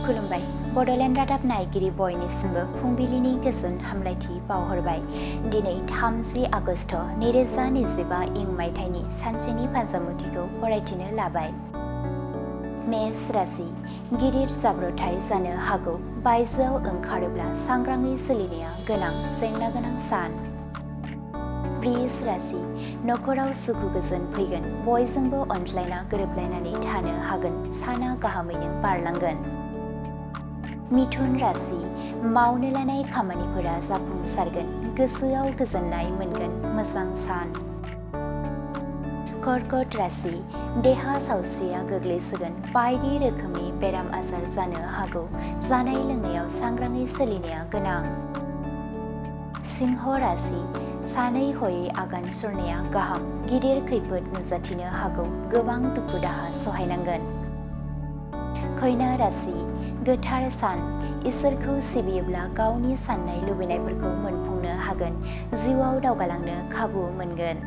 खुलुमबाय बड'लेण्ड रादाब नायगिरि बयनिसिमबो फुंबिलिनि गोजोन हामलायथि बावहरबाय। दिनै 30 आगस्ट 2025 इं मायथाइनि सानसेनि फान्जामुथिखौ फरायथिनो लाबाय। मेष राशि गिदिर जाब्रबथाय जानो हागौ। बायजोआव ओंखारोब्ला सांग्राङै सोलिनाया गोनां। जेंना गोनां सान। वृष राशि नखराव सुखु गोजोन फैगोन। बयजोंबो अनज्लायना गोरोबलायनानै थानो हागोन। साना गाहामैनो बारलांगोन। मिथुन राशि मावनो लानाय खामानिफोरा जाफुंसारगोन। गोसोआव गोजोननाय मोनगोन। मोजां सान। कर्कट राशि देहा सावस्रिया गोग्लैसोगोन। बायदि रोखोमनि बेराम आजार जानो हागौ। जानाय लोंनायाव सांग्राङै सोलिनाया गोनां। सिंह राशि सानै हयै आगान सुरनाया गाहाम। गिदिर खैफोद नुजाथिनो हागौ। गोबां दुखु दाहा सहायनांगोन। कन्या राशि गोथार सान। इसोरखौ सिबियोब्ला गावनि साननाय लुबैनायफोरखौ मोनफुंनो हागोन। जिउआव दावगालांनो खाबु मोनगोन।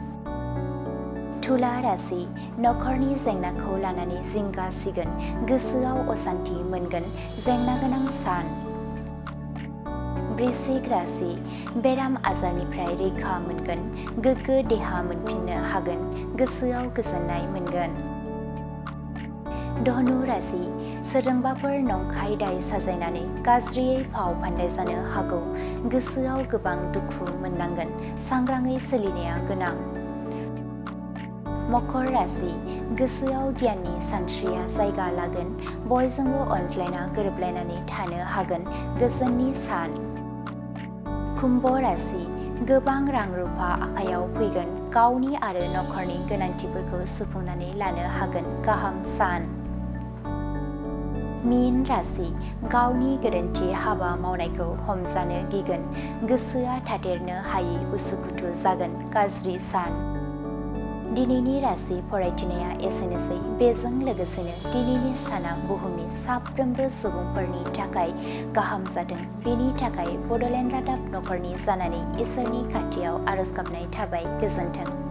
तुला राशि नखरनि जेंनाखौ लानानै जिंगा सिगोन। गोसोआव असान्थि मोनगोन। जेंना गोनां सान। वृश्चिक राशि बेराम आजारनिफ्राय रैखा मोनगोन। गोग्गो देहा मोनफिननो हागोन। गोसोआव गोजोननाय मोनगोन। धनु राशि सोरजोंबाफोर नंखाय दाय साजायनानै गाज्रियै फाव फान्दाय जानो हागौ। गोसोआव गोबां दुखु मोननांगोन। सांग्राङै सोलिनाया गोनां। मकर राशि गोसोआव गियाननि सानस्रिया जायगा लागोन। बयजोंबो अनज्लायना गोरोबलायनानै थानो हागोन। गोजोननि सान। कुम्भ राशि गोबां रां रुफा आखायाव फैगोन। गावनि आरो नखरनि गोनांथिफोरखौ सुफुंनानै लानो हागोन। गाहाम सान। मीन राशि गावनि गोरोन्थि हाबा मावनायखौ हमजानो गिगोन। गोसोआ थादेरनो हायै उसुखुथु जागोन। गाज्रि सान। दिनैनि राशि फरायथिनाया एसेनोसै। बेजों लोगोसेनो दिनैनि साना बुहुमनि साफ्रोमबो सुबुंफोरनि थाखाय गाहाम जाथों। बेनि थाखाय बड'लेण्ड रादाब नखरनि जानानै इसोरनि खाथियाव आरज गाबनाय थाबाय। गोजोन्थों।